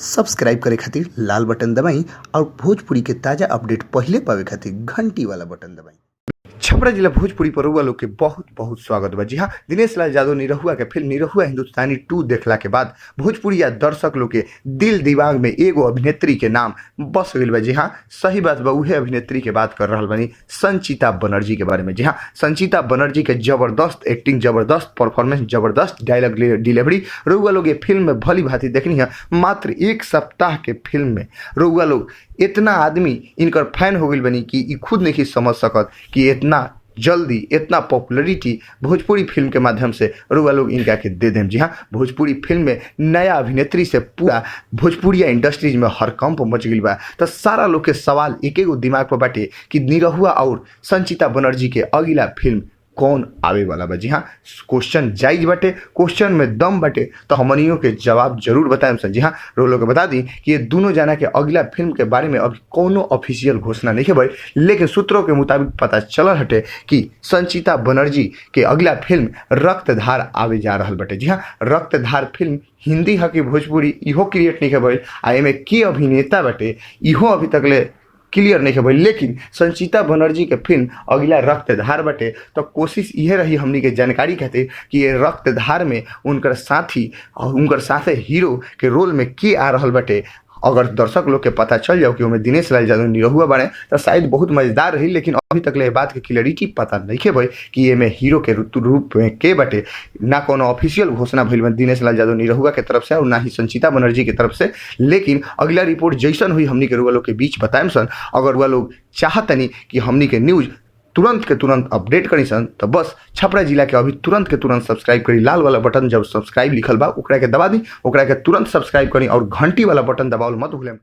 Subscribe करे खातिर लाल button दबाई और भोजपुरी के ताजा अपडेट पहिले पावे खातिर घंटी वाला बटन दबाई। छपरा जिला भोजपुरी पर रउआ लोग के बहुत बहुत स्वागत बा। जी हाँ, दिनेश लाल यादव निरहुआ के फिल्म निरहुआ हिंदुस्तानी 2 देखला के बाद भोजपुरी या दर्शक लोग के दिल दिमाग में एगो अभिनेत्री के नाम बस गईल बा। जी हाँ, सही बात बा, उहे अभिनेत्री के बात कर रहल बानी, संचिता बनर्जी के बारे में। जी हाँ, संचिता बनर्जी के जबरदस्त एक्टिंग, जबरदस्त परफॉर्मेंस, जबरदस्त डायलॉग डिलीवरी रउआ लोग ये फिल्म में भली भांति देखनी है। मात्र एक सप्ताह के फिल्म में रउआ लोग इतना आदमी इनकर फैन हो गईल बनी कि ई खुद नहीं समझ सकत कि इतना जल्दी इतना पॉपुलरिटी भोजपुरी फिल्म के माध्यम से रउआ लोग इनका के they them. जी हाँ, भोजपुरी फिल्म में नया अभिनेत्री से पूरा भोजपुरिया इंडस्ट्रीज में हरकंप मच गईल बा। तो सारा लोग के सवाल एक एगो दिमाग पर बाटे कि निरहुआ और संचिता बनर्जी के अगला फिल्म कौन आवे वाला बा। जी हाँ, क्वेश्चन जायज बाटे, क्वेश्चन में दम बाटे, तो हमनियों के जवाब जरूर बताएम सन। जी हाँ, रोलो के बता दी कि ये दोनों जना के अगला फिल्म के बारे में अभी कोनो ऑफिशियल घोषणा नहीं है, लेकिन सूत्रों के मुताबिक पता चलल हटे कि संचिता बनर्जी के अगला फिल्म रक्तधार आवे जा रहल बाटे। जी हाँ, रक्तधार फिल्म हिंदी ह कि भोजपुरी इहो क्रिएट नहीं भइल, आ एमे के अभिनेता बाटे इहो अभी तक ले क्लियर नहीं है, लेकिन संचिता बनर्जी के फिल्म अगला रक्तधार बाटे। तो कोशिश इहे रही हमनी के जानकारी खातिर कि ये रक्तधार में उनकर साथी और उनकर साथे हीरो के रोल में के आ रहल बाटे। अगर दर्शक लोग के पता चल जाओ कि ओमे दिनेश लाल यादव निरहुआ बाड़े तो शायद बहुत मजेदार रही, लेकिन अभी तक ले बात के क्लियरिटी पता नहीं भई कि एमे हीरो के रूप में के बाटे। ना कोनो ऑफिशियल घोषणा भइल बा दिनेश लाल यादव निरहुआ के तरफ से और ना ही संचिता बनर्जी के तरफ से, लेकिन अगला रिपोर्ट जैसन हुई हमनी के रुआ लोग के बीच बताएम सन। अगर रुआ लोग चाहतनी कि हमनी के न्यूज़ तुरंत के तुरंत अपडेट करी सन तो बस छपरा जिला के अभी तुरंत के तुरंत सब्सक्राइब करी। लाल वाला बटन जब सब्सक्राइब लिखल बा ओकरा के दबा दी, ओकरा के तुरंत सब्सक्राइब करी और घंटी वाला बटन दबावल मत भूलेम।